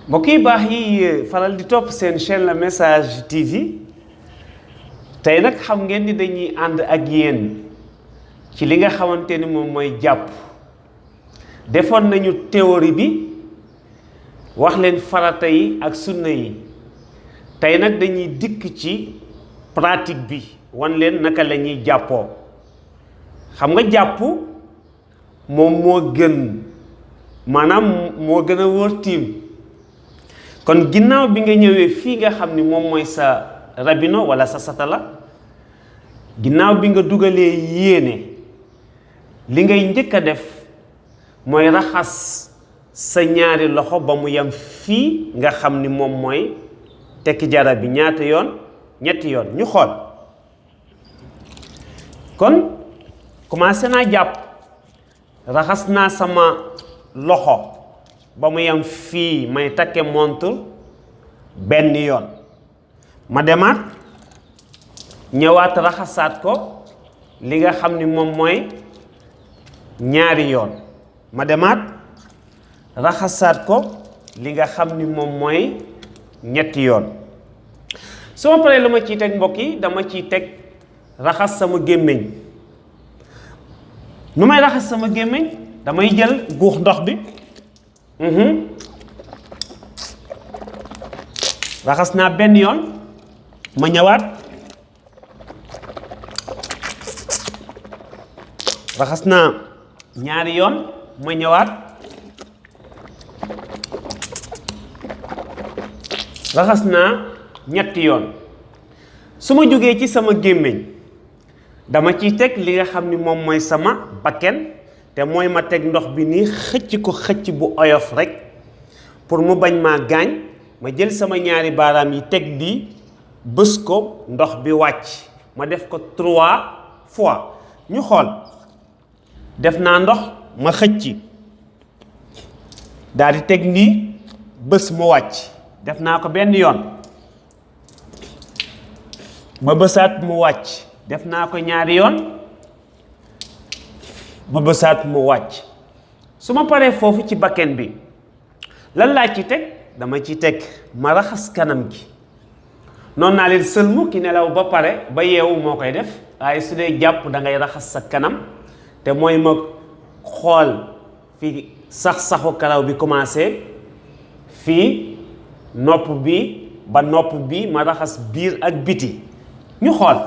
mbokk yi baax yi faral di topp seen chaîne La Message TV tey nag xam ngeen ni dañuy ànd ak yéen ci li nga xamante ni moom mooy jàpp defoon nañu théorie bi wax leen farata yi ak sunna yi tey nag dañuy dikk ci pratique bi wan leen naka la ñuy jàppoo xam nga jàpp moom moo gën maanaam moo gën a wóor tiim kon ginnaaw bi nga ñëwee fii nga xam ni moom mooy sa rabino wala sa satala ginnaaw bi nga dugalee yéene li ngay njëkk a def mooy raxas sa ñaari loxo ba mu yam fii nga xam ni moom mooy tekki jara bi ñaata yoon ñetti yoon ñu xool kon commencé naa jàpp raxas naa sama loxo ba mu yam fii may takke montre benn yoon ma demaat ñëwaat raxasaat ko li nga xam ni moom mooy ñaari yoon ma demaat raxasaat ko li nga xam ni moom mooy ñetti yoon su ma paree lu ma ciy teg mbokk yi dama ciy teg raxas sama gémmiñ nu may raxas sama gémmiñ damay jël guux ndox bi raxas naa benn yoon ma ñëwaat raxas naa ñaari yoon ma ñëwaat raxas naa ñetti yoon su ma jógee ci sama gémmiñ dama ciy teg li nga xam ni moom mooy sama bakken te mooy ma teg ndox bi nii xëcc ko xëcc bu oyof rek pour mu bañ maa gaañ ma jël sama ñaari baaraam yi teg lii bës ko ndox bi wàcc ma def ko 3 fois ñu xool def naa ndox ma xëcc daal di teg nii bës mu wàcc def naa ko benn yoon ma bësaat mu wàcc def naa ko ñaari yoon ma bësaat mu wàcc su ma paree foofu ci bakken bi lan laa ci teg dama ci teg ma raxas kanam gi noonu naa leen sëlmu ki nelaw ba pare ba yeewu moo koy def waaye su dee jàpp da ngay raxas sa kanam te mooy ma xool fi sax-saxu karaw bi commencé fii nopp bi ba nopp bi ma raxas biir ak biti ñu xool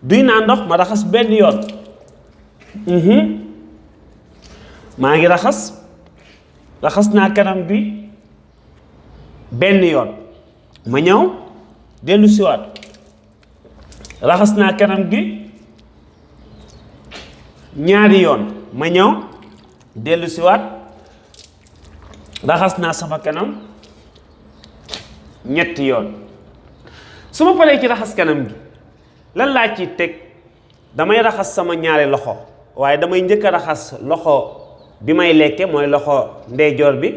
duy naa ndox ma raxas benn yoon maa ngi raxas naa kanam bi benn yoon ma ñëw dellu siwaat raxas naa kanam gi ñaari yoon ma ñëw dellu siwaat raxas naa sama kanam ñetti yoon su ma paree ci raxas kanam gi lan laa ci teg damay raxas sama ñaari loxo waaye damay njëkk a raxas loxo bi may lekke mooy loxo ndeyjoor bi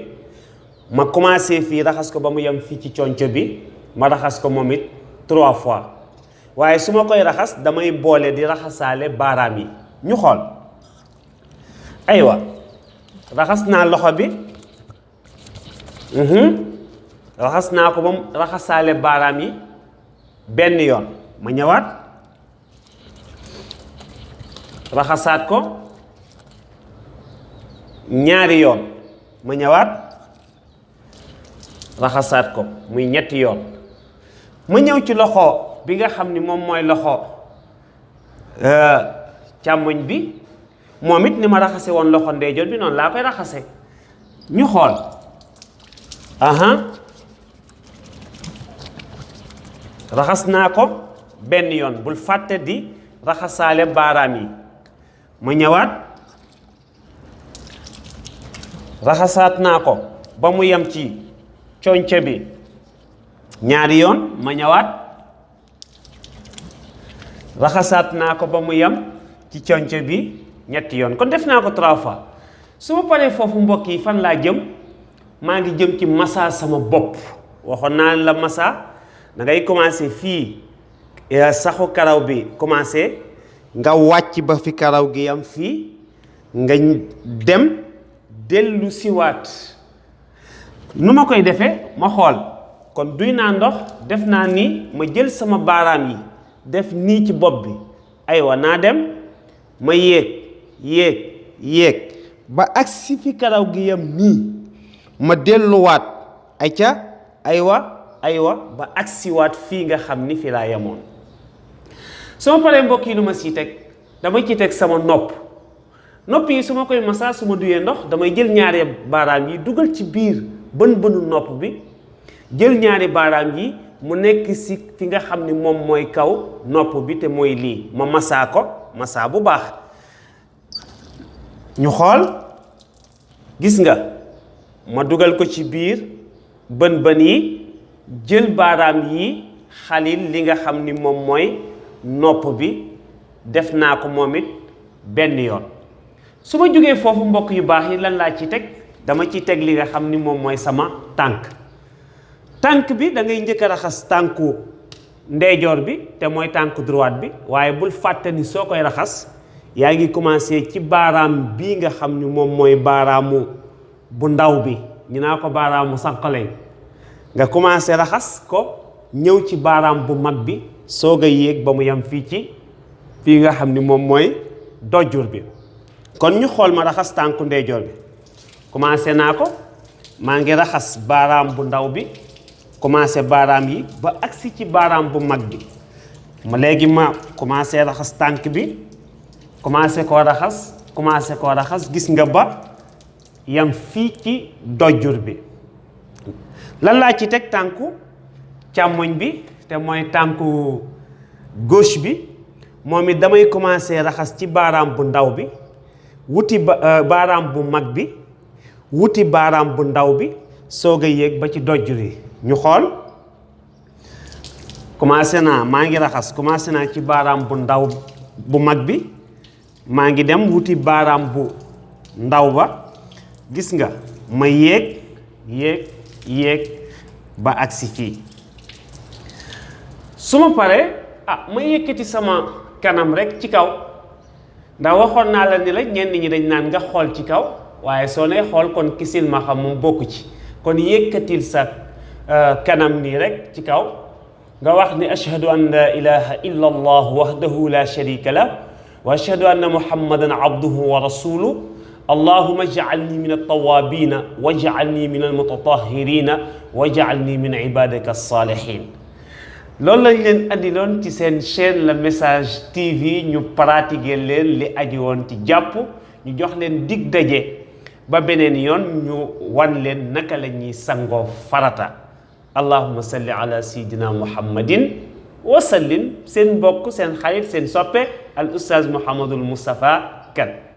ma commencé fii raxas ko ba mu yem fii ci conco bi ma raxas ko moom it 3 fois waaye su ma koy raxas damay boole di raxasaale baaraam yi ñu xool aywa raxas naa loxo bi raxas naa ko ba mu raxasaale baaraam yi benn yoon ma ñëwaat raxasaat ko ñaari yoon ma ñëwaat raxasaat ko muy ñetti yoon ma ñëw ci loxo bi nga xam ni moom mooy loxo càmmoñ bi moom it ni ma raxase woon loxo ndeyjoor bi noonu laa koy raxase ñu xool raxas naa ko benn yoon bul fàtte di raxasaale baaraam yi ma ñëwaat raxasaat naa ko ba mu yem ci conce bi ñaari yoon ma ñëwaat raxasaat naa ko ba mu yem ci conce bi ñetti yoon kon def naa ko 3 fois su ma paree foofu mbokk yi fan laa jëm maa ngi jëm ci massa sama bopp waxoon naa la massa da ngay commencé fii saxu karaw bi commencé nga wàcc ba fi karaw gi yam fii nga dem dellu siwaat nu ma koy defee ma xool kon duy naa ndox def naa nii ma jël sama baaraam yi def nii ci bopp bi aywa naa dem ma yéeg ba agsi fi karaw gi yam nii ma delluwaat aywa ba agsiwaat fii nga xam ni fi laa yemoon soo paree mbokk yi lu ma siy teg damay ci teg sama nopp yi su ma koy masaa su ma duyee ndox damay jël ñaari baaraam yi dugal ci biir bënu nopp bi jël ñaari baaraam yi mu nekk si fi nga xam ni moom mooy kaw nopp bi te mooy lii ma masaa ko masaa bu baax ñu xool gis nga ma dugal ko ci biir bën yi jël baaraam yi xalil li nga xam ni moom mooy nopp bi def naa ko moom it benn yoon su ma jógee foofu mbokk yu baax yi lan laa ci teg dama ci teg li nga xam ni moom mooy sama tànk bi da ngay njëkk a raxas tànku ndeyjoor bi te mooy tànku droite bi waaye bul fàtte ni soo koy raxas yaa ngi commencé ci baaraam bii nga xam ni moom mooy baaraamu bu ndaw bi ñu naa ko baaraamu sànqaleñ nga commencé raxas ko ñëw ci baaraam bu mag bi soog a yéeg ba mu yem fii nga xam ni moom mooy dojjur bi kon ñu xool ma raxas tànku ndeyjoor bi commencé naa ko maa ngi raxas baaraam bu ndaw bi commencé baaraam yi ba agsi ci baaraam bu mag bi léegi ma commencé raxas tànk bi commencé koo raxas gis nga ba yam fii ci dojjur bi lan laa ci teg tànku càmmoñ bi te mooy tànku gauche bi moom it damay commencé raxas ci baaraam bu ndaw bi wuti baaraam bu mag bi wuti baaraam bu ndaw bi soog a yéeg ba ci dojjur yi ñu xool commencé naa ci baaraam bu ndaw bu mag bi maa ngi dem wuti baaraam bu ndaw ba gis nga ma yéeg ba agsi fii su ma paree ma yëkkati sama kanam rek ci kaw ndax waxoon naa la ni la ñenn ñi dañ naan nga xool ci kaw waaye soo nee xool kon kisil ma xam moom bokku ci kon yëkkatil sa kanam nii rek ci kaw nga wax ni ashhadu an la ilaha illa allah wahdahu la sharika lah wa ashhadu anna muhammadan abduhu wa rasuluhu allahumma ij'alni min at-tawwabina waj'alni min al-mutatahhirina waj'alni min ibadika as-salihin loolu lañ leen andiloon ci seen chaîne Le Message TV ñu pratiquer leen li aji woon ci jàpp ñu jox leen dig daje ba beneen yoon ñu wan leen naka la ñuy sangoo farata allahumma salli ala sayyidina muhammadin wa sallim seen mbokk seen xarit seen soppe al oustaz Mouhamadul Moustapha Kane